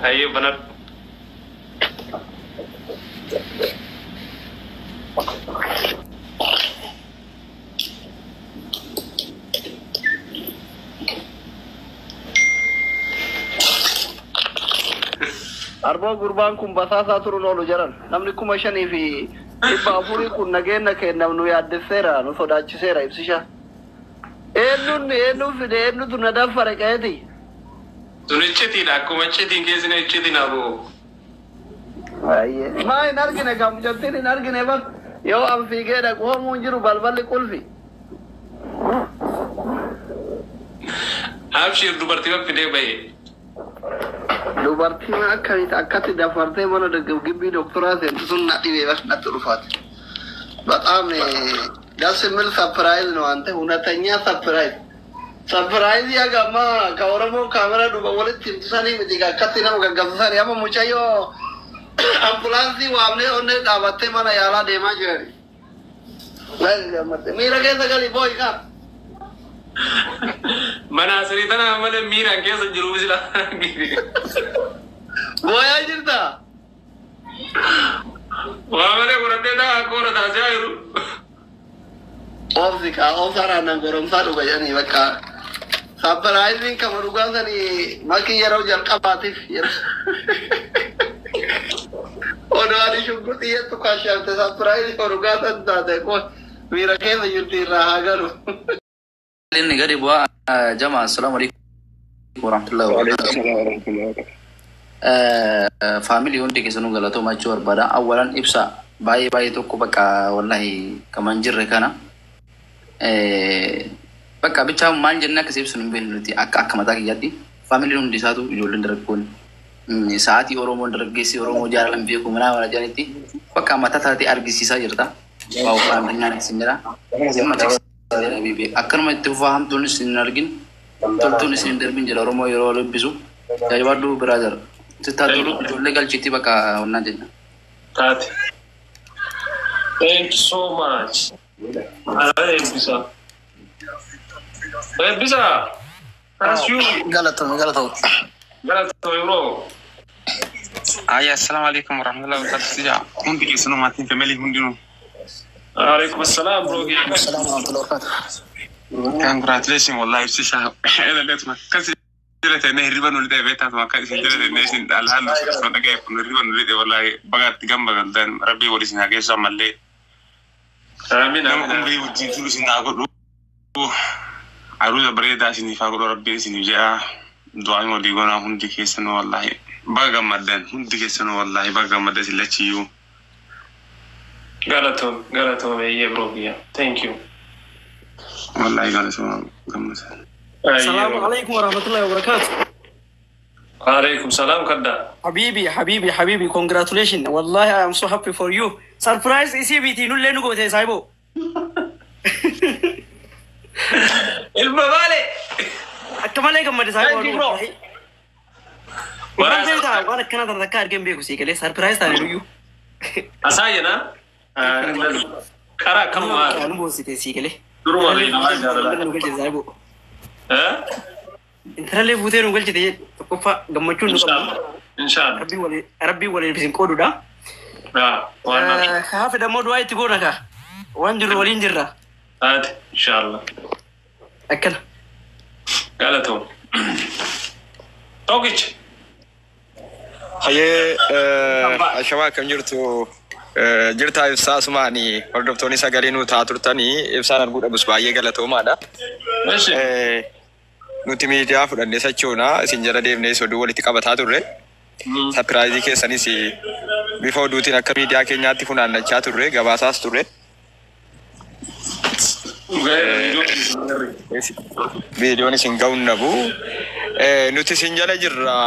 Hayyee, banadhu. Arboo, gurbaan kun basaasaa turuun oolu jaran. Namni 5400 kun nageenya kennaaf nu yaaddesseera, nu sodaachiseera ibsisha. Eenyuun eenyuun fide, eenyutu na daffare qeeti? Sun iccitiidha. Akkuma iccitiin keessina iccitiin aboo. Baay'ee. Maa hin argine kan mucattiin hin argine bar, yoo an fiigee dhaqu homuu hin jiru, balballi qulfi. Abshir, dubartii fidee bahe. Dubartiin akkamitti akkatti dafartee mana gibbii doktoraa seentu sun na dhibee bas, natti dhufaate. በጣም ደስ የሚል surprise ነው። አንተ እውነተኛ surprise, surprise ያጋማ ከኦሮሞ ካሜራ duuba walitti himtusanii miti, akkatti nama gaggabsisanii. Amma mucayyoo ambulaansii waamnee onnee dhaabattee mana yaalaa deemaa jirani. Miira keessa gali booyi kaa. Mana asirii tana malee miiraan keessa jiru sila. Booyaa jirta. Waa malee godhadhee taa koora taasisaa jiru. Oobsi kaa, oobsaan aannan goromsaa dhuga jedhanii. Bakka surpriseiin kama dhugaa sanii makii yeroo jalqabaatiif odoo ani shugguxii jettu kashamte. Surprise dhugaa san taate miira keessa jirti, irraa haa galu. Inni gadi bu'aa jama. Assalaamu alaikum warahmatullahi wabarakatuh. Family hundi keessanuu galatooma jechuu barbaada. Awwalan ibsa baay'ee baay'ee tokko bakka wallahi kaman jirre kana. Bakka bichaa maal jennee akkasii ibsinu hin beeknu nuti akka akka mataa kiyyaatti. Familyn hundi isaatu, ijoolleen dargaggoon sa'aatii Oromoon dargaggeessi Oromoo jaalalan beeku manaa mana jedhanitti bakka mataa taatee argisiisaa jirta. Waa uffaannaan isin jira. Akkanuma itti fufaa, hamtuun isin hin argin, toltuun isin hin darbin jedha Oromoo yeroo dubbisu. Jajabaadhu brother. Sittaa tolu, ijoollee galchiitti bakka onnaa jenna. Taate. Thank you so much. Ara eebbisa. Eebbisa. Asiyuu. Galatoomi, galatoomi. Galatoomi bro. Ayya, assalamu alaikum warahmatullahi wabarakatuh. Sija hundi keessanuu, maatiin family hundinuu. Alaikum assalam bro. Assalamu warahmatullahi wabarakatuh. Congratulations wallahi ibsisha. Eedaleetuma akkasi jala ta'e hirriba nu lixee beektaatuma akka isin jala ta'e isin alhaallu akkasuma dhaga'e kun hirriba nu lixee. Wallahi bagaatti gamba galtan, rabbii wal isin haa geessu ammallee. Amiin. Nama umrii wajjin turu isin haa godhu. Aruuza bareedaa isiniif haa godhu rabbiin isiniif jedha. Du'aan walii goonaa hundi keessanuu. Wallahi baga gammaddan hundi keessanuu, wallahi baga gammaddan isin lachiyyuu. Galatoom, galatoom eeyyee bro kiyya. Thank you. Wallahi galatoomaa gammadan. السلام عليكم ورحمة الله وبركاته. Alaikum salam kadda. حبيبي حبيبي حبيبي، congratulations. والله I am so happy for you. Surprise isii biti nullee nu goote saahibo. Ilma baale. Akka malee gammade saahibo. Thank you, bro. Waan beektaa, waan akkana tana takka argeen beeku sii galee surprise taane nuyyuu. Asaayena. Karaa akkanumaa. Nu boonsite sii galee. Duruma beekamaa jaalala. Nu galchite saahibo. Eh? Intalallee fuutee nu galchite tokkoffaa gammachuun nu qabna. Inshallah. Inshallah. Rabbiin waliin isin qoodudha. Yaa waan na Haafe dammoo du'aa itti goona kaa. Waan jirru waliin jirra. taate inshallah. Akkana. Galatoom. Tokkicha. Hayyee, ashamaa, akkam jirtu? Jirtaa ibsaa sumaanii hordoftoonni sagalee nuu ta'aa turtanii, ibsaan arguu dhabus baay'ee galatoomaadha. Eshi. Nuti miidiyaa fudhannee sochoonaa isin jala deemnee oduu walitti qabataa turre. Surprise keessanis bifa oduutiin akka miidiyaa keenyaatti funaannachaa turre, gabaasaas turre. Viidiyoon isin ga'uun nabu. Nuti isin jala jirra.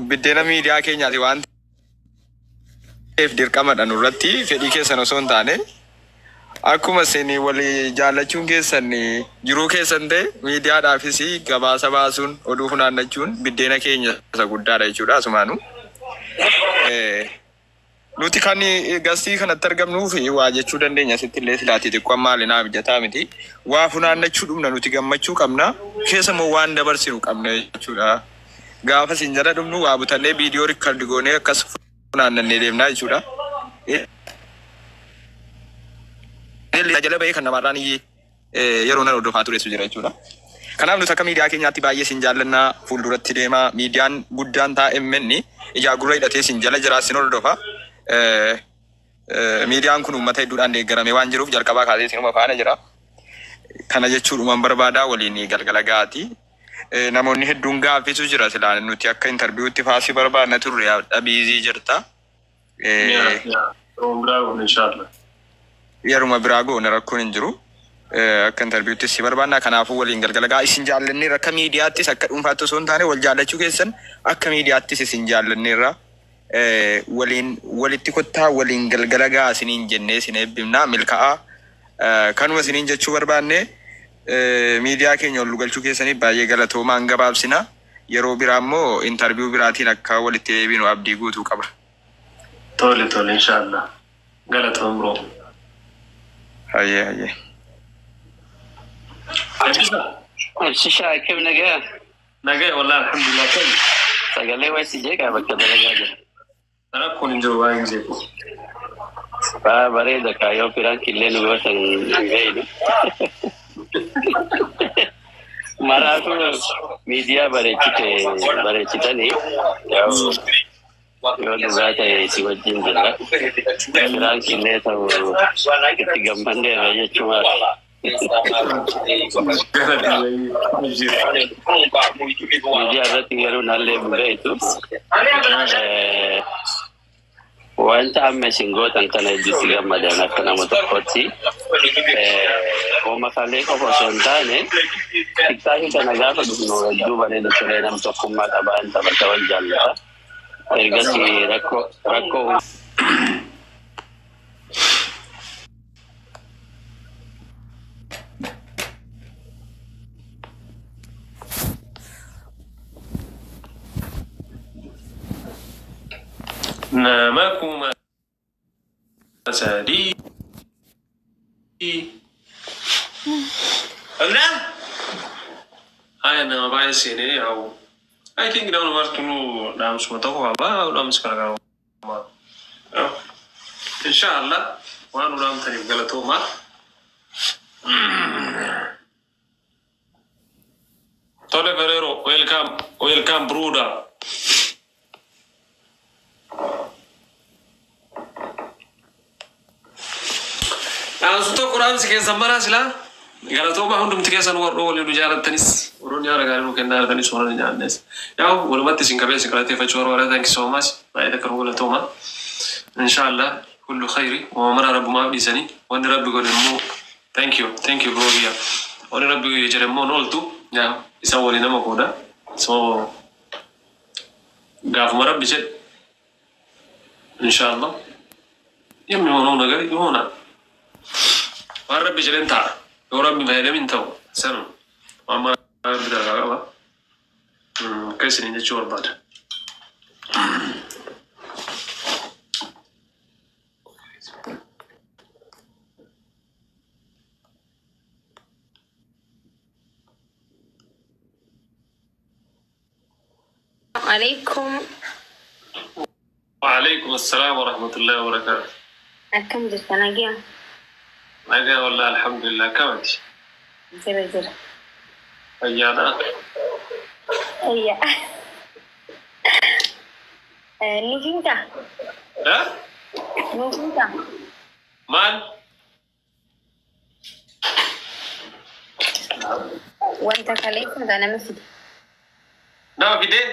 Biddeena miidiyaa keenyaati waan ta'eef dirqamadha nurratti, fedhii keessan osoo hin taane, akkuma isin walii jaallachuun keessan jiruu keessan ta'e, miidiyaadhaafis gabaasa baasuun oduu funaannachuun biddeena keenya isa guddaadha jechuudha asumaanu. Nuti kan gastii kanatti argamnuu fi waa jechuu dandeenya sitti illee silaatii xiqqoo maali naa mijataa miti. Waa funaannachuu dhumna nuti gammachuu qabna. Keessa immoo waan dabarsinu qabna jechuudha. Gaafa isin jala dhumnu waa butannee viidiyoo record goonee akkas funaannannee deemnaa jechuudha. Jala bahee kan namaarraan yeroo nan hordofaa tureessu jira jechuudha. Kanaaf nuti akka miidiyaa keenyaatti baay'ee isin jaallannaa fuulduratti deemaa miidiyaan guddaan taa'e MN ijaa gurra hidhatee isin jala jira isin hordofa. Miidiyaan kun uummata hedduudhaan deeggaramee waan jiruuf jalqabaa kaasee isinuma faana jira. Kana jechuudhumaan barbaadaa waliin galgala gahaati. Namoonni hedduun gaaffitu jira silaan nuti akka interviewutti faasii barbaadna turre busy jirta. Inshallah. Yeruma biraa goone rakkoon hin jiru. Akka interviewutti si barbaadna kanaafuu waliin galgala gahaa isin jaallanneerra akka miidiyaattis akka dhuunfaatti osoo hin taane wal jaallachuu keessan akka miidiyaattis isin jaallanneerra. Waliin walitti kottaa waliin galgala gahaa isiniin jennee isin eebbifnaa milkaa'aa. Kanuma isiniin jechuu barbaanne miidiyaa keenya ol galchuu keessaniif baay'ee galatoomaan gabaabsina. Yeroo biraa immoo interview biraatiin akka walitti deebinu abdii guutuu qaba. Tole tole inshallah. Galatoom bro. Hayyee hayyee. Ibsishaa akkam nagaa? Nagaa wallahi alhamdulillah kan. Sagalee wayii jeeqaa bakka dalagaa jira. Rakkoon hin jiru baay'een jeequ. Baa bareeda kaayyoo prank illee nu gootan hin beeynu. Maraafuu miidiyaa bareechite bareechitanii yoo dhugaa ta'e si wajjin jirra. Prank illee ta'u itti gammanneerra jechuudha. Miidiyaa irratti garuu nallee beeytu. Wanta amma isin gootan kana hedduutti gammadan akka nama tokkotti. Uummataalee qofa osoo hin taane TikTokii kana gaafa dhufnu hedduu bareeda ture nam tokkummaa qabaan taphata wal jaallata. Ergasii rakkoo rakkoo Nama 3,000. Allah. Haya nama baay'ee seenee yaa'u. I think namni martinuu dhaamsuma tokko qaba dhaamsi kana qaba. Inshallah waan nu dhaamtaniif galatoomaa. Tole Ferrero, welcome, welcome brother. Dhaamsu tokko dhaamsi keessan maraa silaa galatoomaa hundumti keessan warra waliin nu jaalattanis warroonni haala gaarii nu kennaa jirtanis warroonni nyaannes. Yaa'u walumatti isin qabee isin galateeffachuu barbaada. Thank you so much. Baay'ee takka nu galatoomaa. Inshallah kullu khayri wama mara rabbumaaf dhiisanii wanni rabbi godhe immoo thank you thank you bro kiyya. Wanni rabbi jedhe immoo hin ooltu yaa isa walii nama qooda. So gaafuma rabbi jedhe inshallah የሚሆነው ነገር ይሆናል። Waan rabbi jedhen ta'a. Yoo rabbi fayyadamin ta'u sanu waan mara rabbi dalagaa qaba. Akka isiniin jechuu barbaada. Alaikum. وعليكم السلام ورحمة الله وبركاته. Akkam jirta nagaa? Nagaa wallah alhamdulillah kamati. Jira jira. Fayyaadha. Fayyaa. Nuuf himtaa? Eh? Nuuf himtaa? Maal? Wanta kaleessa nama fide. Nama fidee?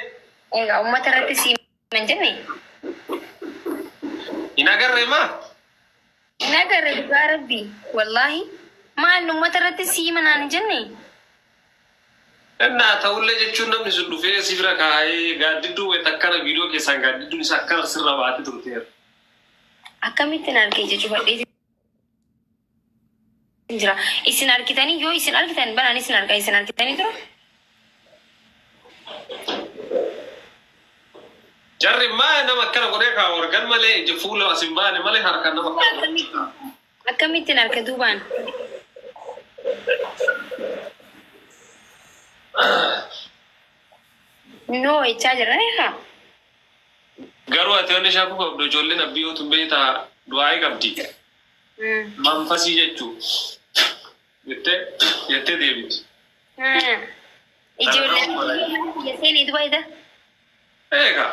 Egaa uummata irratti si himan jenne? Hin agarree maa? Hin agarre dhugaa rabbi. Wallaahi. Maal uummata irratti si himan hin jenne? Innaa ta'ullee jechuun namni sun dhufee si bira kaa'ee gaaddidduu wayita akkana viidiyoo keessaan gaaddidduun isaa akkana sirra baatee turteera. Akkamittiin argee jechuu badhee jira. Isin argitanii yoo isin argitan banaan isin argaa isin argitanii tura. Jarri maa nama akkana godhee kaa organ malee ija fuula as hin baane malee harkaan nama akkana godhe. Akkamittiin harka duubaan? No jechaa jirra haa. Garuu ati wanni shaakuu qabdu ijoolleen abbiyyoo tun beektaa du'aa'ii qabdi. Manfasii jechuu jettee jettee deebiti. Ijoolleen biyya seenee dubaayidha. Eega.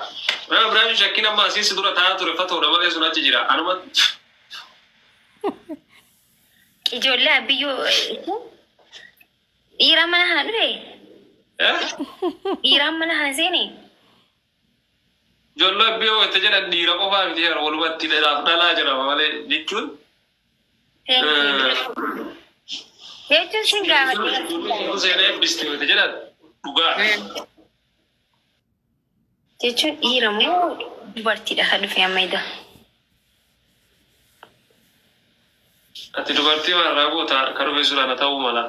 Nama biraan shakkiin amma asii si dura taa'aa ture fatoodha malee sun achi jira. Anuma Ijoollee abbiyyoo dhiiraa mana kana dhufe? Dhiiraan mana kana seene? Ijoollee abbiyyoo itti jedhan dhiira qofaa miti yeroo walumatti dhalaaf dhalaa jedhama malee jechuun. Jechuun sin gaafadhe. Seenee eebbiste itti jedhan dhugaa. Jechuun dhiira moo dubartiidha kan dhufe amma ida? Ati dubartii warraa goota kan dhufe sun ana ta'uu mala.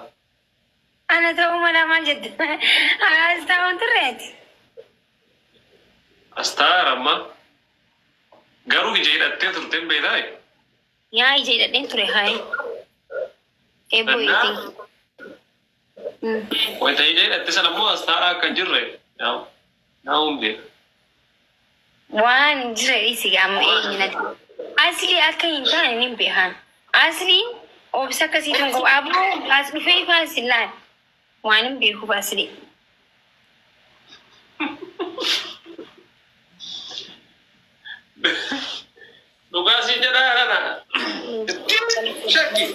Ana ta'uu mala maal jette? As ta'uun turreeti. As taa'aara amma. Garuu ija hidhattee turte hin beektaa? Yaa ija hidhadheen ture haayi. Eebboo itti. Wayita ija hidhatte sana immoo as taa'aa akka hin jirre yaa hin beeka. Waan hin jirre dhiisi amma eenyu. Asli akka hin taane ni beekan. Asli obsa akkasii kan qabu. Aboo as dhufee ifaan si laal. Waan hin beekuuf asli. Dhugaa siin jedhaa kana. Shakki.